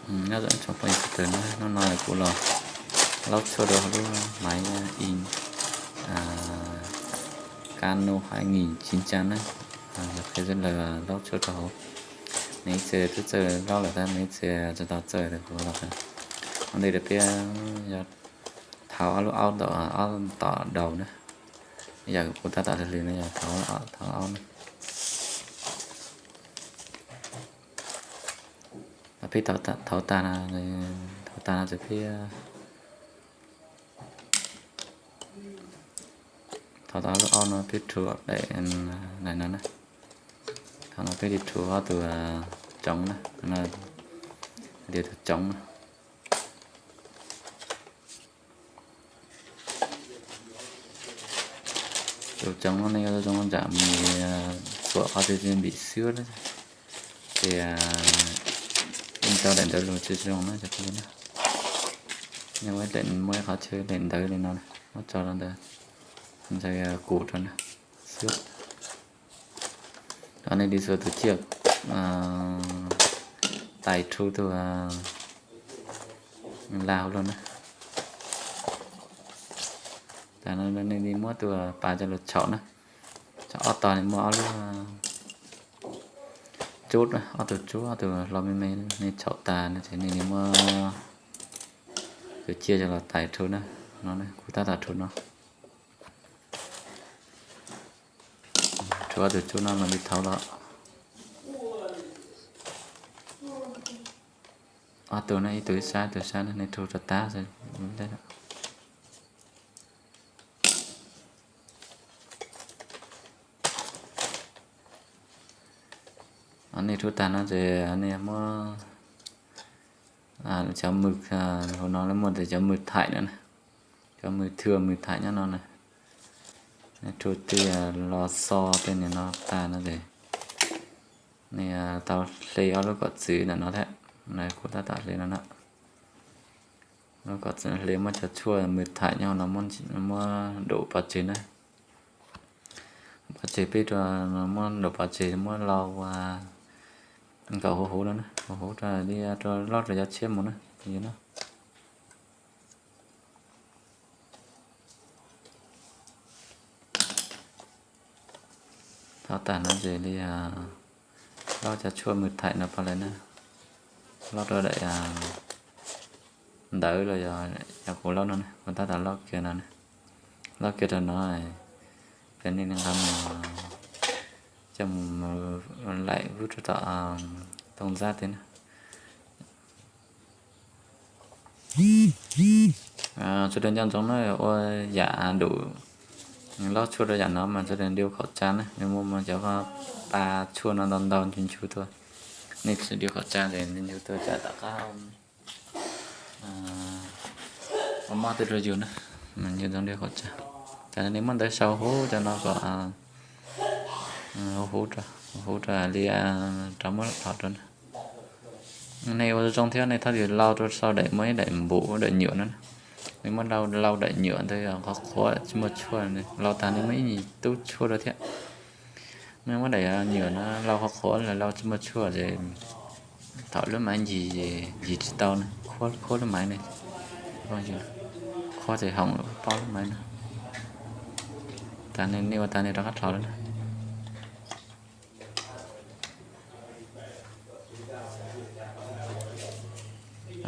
Nyob zoo tsoom phooj ywg sawv daws na, hnub no kuv los laub tshuaj rau hauv lub maiv in Canon hai nghìn chín trăm na. Yog qhia xwb lawm, laub tshuaj rau hauv. Nws ib txwm twb txawj laub lawm tab nws ib txwm tsis tau txawj kuv los. Ua ntej rau peb yog thau ob lub aub, ob tom daus na. Yam kuv tab tom hliv no yog thau aub na. Peb thau tag, thau tag no ces peb thau tau lub aub no peb rhuav daim no na. Thaum no peb li rhuav ob tug tsoov na, tias tus tsoov na. Tus tsoov no nej yuav zoo ntsam mus xuam qhov twg npim xwb na, ces yeej tau daim ntawv lug tsis zoo na cov phooj ywg na. Nej muab daim, muab qhov chaw daim ntawv li no muab tso rau ntawd, ntawd kum rau na xwb. Cov nej li xuas tus ciaj tais rhu tus lag hauv lug na. Tas no nej li muab tus pas coj lug txhaum na. Txhaum ob tog li muaj ob lub tsub, ob tug tsub, ob tug hlo me me, nej txhaum tas no ces nej li muab tus ciaj coj los tais rhu na. No kuv tab tom rhu no. Rhu ob tug tsub no mam li thau los. Ob tug no ib tug ib sab ib tug sab no nej rhu rau tag xwb. Nej rhu tag no ces nej muab cov mws, hauv no muaj ntawm cov mws thaim no na, cov mws thwm mws thaim nyob no na. Nej rhu tej los xo tej niag no tag no ces nej tau hle ob lub kom txwv ntawm no thiab. Kuv tab tom hle no na. Lub kom txwv hle muab cov tshuaj mws thaim nyob hauv no muab dum pov tseg na. Pov tseg peb rau, muab dum pov tseg muab lau nkaus huv huv no na, huv huv rau li rau loj rau cov tshiab mus na. Thau tag no ces li laub cov tshuaj mws thaim no pov lawm na. Laub rau daim ntawv los yog kuv laub no, kuv tab tom laub kiag no, laub kiag rau no, ces nej nqa mus coj mus laim vub rau tom tooj zab teb na. Sawv daws nco ntsoov na, ua yam dum laub tshuaj rau yam no mas sawv daws đeo khẩu trang na, muaj cov pa tshuaj no ntau ntau ncu ncu tuaj. Nej tsis đeo khẩu trang ces ncu ncu tuaj tsam tom qab ua mob twb rau yus na, mas ncu ntsoov đeo khẩu trang. Ces nej muab ntawv sau huv cov no kom huv, huv rau li rov muab los rau na. Nej ua zoo thiab nej txhob lau rau sau daim, muaj ib daim npum daim nyuam no. Nej muab lau daim nyuam ntawd qhuav qhuav tsis muaj tshuaj, lau tag nej muab ib nyuag tub tshuaj rau thiab. Nej muab daim nyuam no lau qhuav qhuav los lau tsis muaj tshuaj ces thaum lub maiv ncig, ncig tsis tau na, khuab lub maiv ne, khuab ces hoom paub lub maiv na. Tas nej ua tas nej rov qab rho lawm na.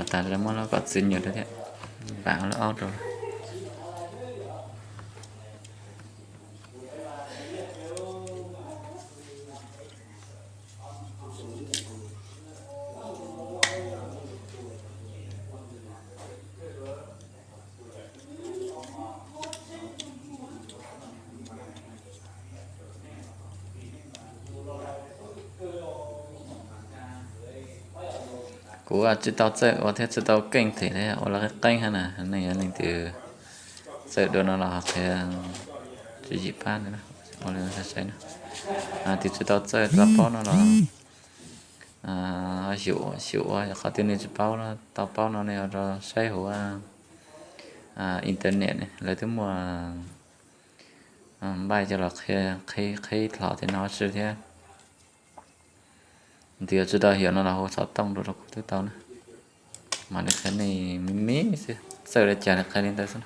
Tas lawv muab lub kom txwv nyuam rau thiab, vam lub aub rau. Kuv tsis tau txawj ua thiab tsis tau keej them thiab ua los qeeb qeeb hab na, nej yog leej twg txawj dua no los qhia tswv yim pab ua li saib na. Tus tsis tau txawj tau paub no los xyum ua, qhov twg nej tsis paub tau paub no nej ua rau saib huv internet lawv twb muaj npaij coj los qhib dlhau tej no si thiab. Tus yog tsis tau xyum no los hu xov tooj rau kuv twb tau na. Mas nws qhia nej me me xwb, txawj li cas nws qhia li ntawd xwb.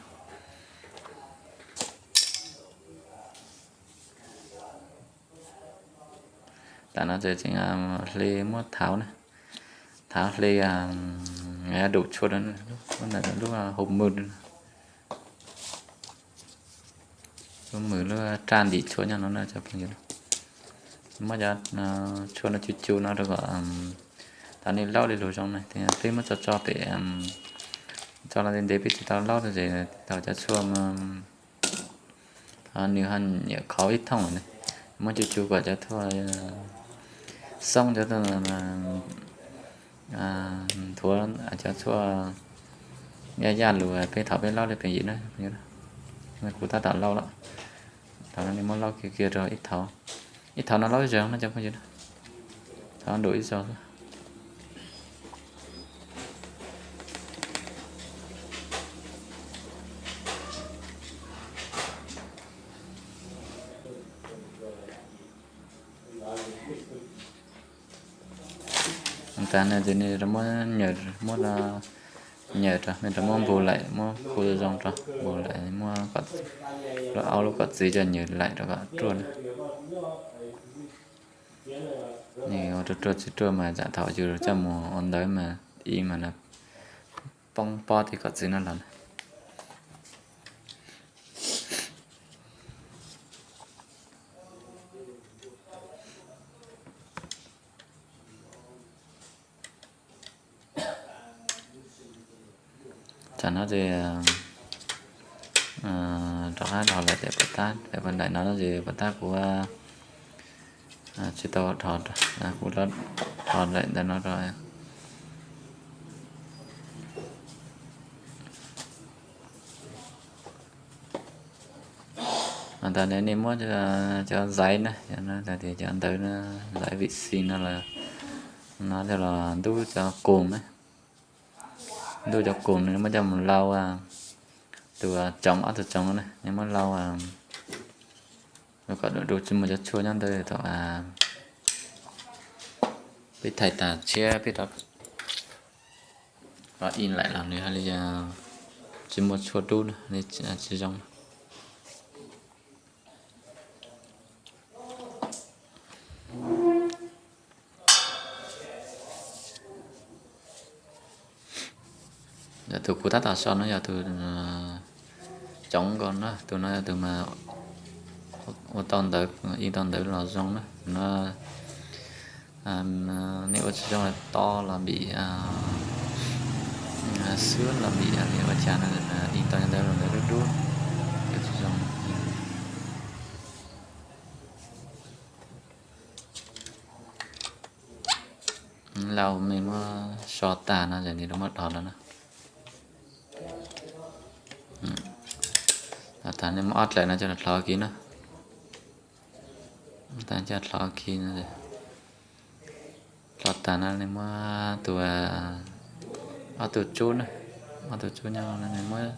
Tam no ces tseem hle muab thauv na, thauv hle dum tshuaj, lub hauv mws, lub mws lub raj ntim tshuaj nyob no na cov phooj ywg. Muab cov tshuaj no cug cug no rau kom tau nej laub li lus zoo na. Peb muab tso tso pem, tso los ntev ntev peb tsis tau laub rau ces tau cov tshuaj nws ho nyiam khov ib thooj lawm ne. Muab cug cug kom cov tshuaj xoob, cov nthuav, cov tshuaj yaj yaj lus peb thaum peb laub li pem yim na. Kuv tab tom laub lawm. Thaum no nej muab laub kiag kiag rau ib thauv, ib thauv no laub ib zaug no cov phooj ywg na. Thauv nraum ib zaug xwb. Tas no ces nej rov muab nyaws, muab nyaws rau, nej rov muab npog laim, muab khu zoo rau, npog laim, muab lub aub lub kom txiv coj nyaws laim rau kom ruaj na. Nws ua ruaj ruaj tsis ruaj mas tsam thaum yus coj mus ua ntawv mas ib mas poob pob tim kom txiv no los na. Tam no ces rov qab dhos laim pem puas tab, pem puas tab no ces puas tab kuv tsis tau dhos, kuv dhos laim ntawm no rau. Tam no nej muab cov zaiv na, tias cov ntawv zaiv vim xi no los, no coj los ntub cov koos na, ntub cov koos no muab coj mus lau tus tsoov, ob tug tsoov no na, nej muab lau kom du du tsis muaj cov tshuaj nyob ntawd thaum peb thaij tas tshiab peb rov ib laim los nws haj li tsis muaj tshuaj dub na, tsis zoo. Yog tus kuv tab tom so no yog tus tsoov nkaus na, tus no yog tus mas ua tau ntawv, ib tau ntawv los zoo na. Tus no nej ua tsis zoo to los vim xwb los vim ua cas no ib tau ntawv los ntawv dub dub, ua tsis zoo. Lauj, mej muab so tag no ces nws rov muab dhos no na. Tag nej muab ob dlaim no coj los dlhov kiag na. Tag coj dlhov kiag no, dlhov tag no nej muab tus, ob tug tsub na, ob tug tsub nyob no nej muab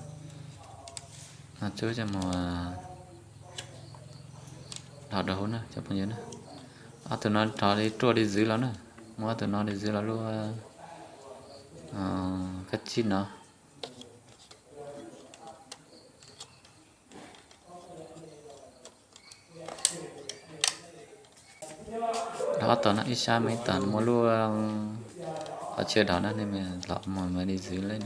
tsub coj mus dhos rau hauv na cov phooj ywg na. Ob tug no dhos li ruaj li zwv los na, muab ob tug no li zwv los lub kab tsib no. Dhos ob tog no ib sab mas ib tog muaj lub qhov chaw dhos na, nej los mus mam li zwv lawm.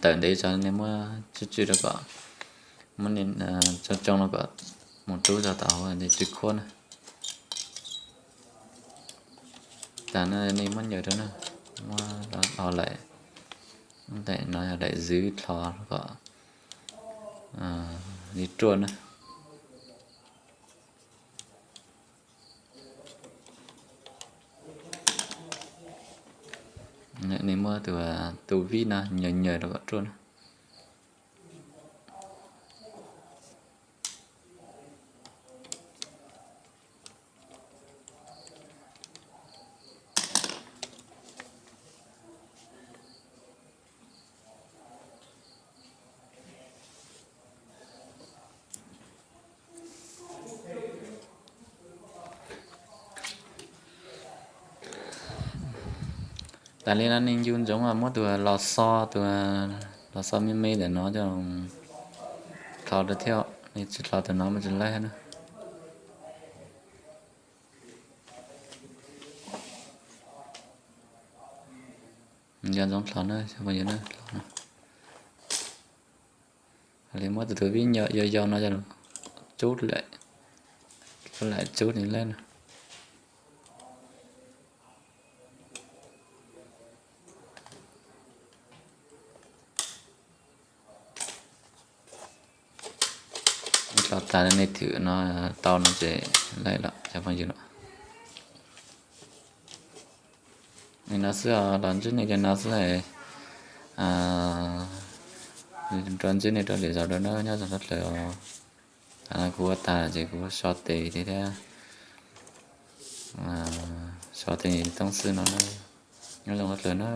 Tawm ntev tso nej muab tswj tswj rau kom, muab tsoo tsoo rau kom mus rub tso tau hauv nws tsw khuab na. Tas no nej muab nyaws rau na, muab dhos laim, daim no yog daim zwv dlhov kom li ruaj na. Nej muab tus, tus vib no nyaws nyaws rau kom ruaj na. Tas li no nej ncu ntsoov muab tus los xo, tus los xo me me ntawm no coj thov rau thiab, nej tsis thov tus no mas tsis laib na. Nco ntsoov thov na, cov phooj ywg na, thov na. Li muab tus tus vib yau yau no coj tsub lawm, lam tsub li lawm na. Thov tas nej thwm no tau no ces laib lawm cov phooj ywg na. Li no xwb os, los ntsib nej li no xwb. Rov ntsib nej rau lwm zaus dua na, nyob zoo tshaj plaws os. Tam no kuv ua tag ces kuv so tes thiab, so tes toob xwb no na. Nyob zoo tshaj plaws na.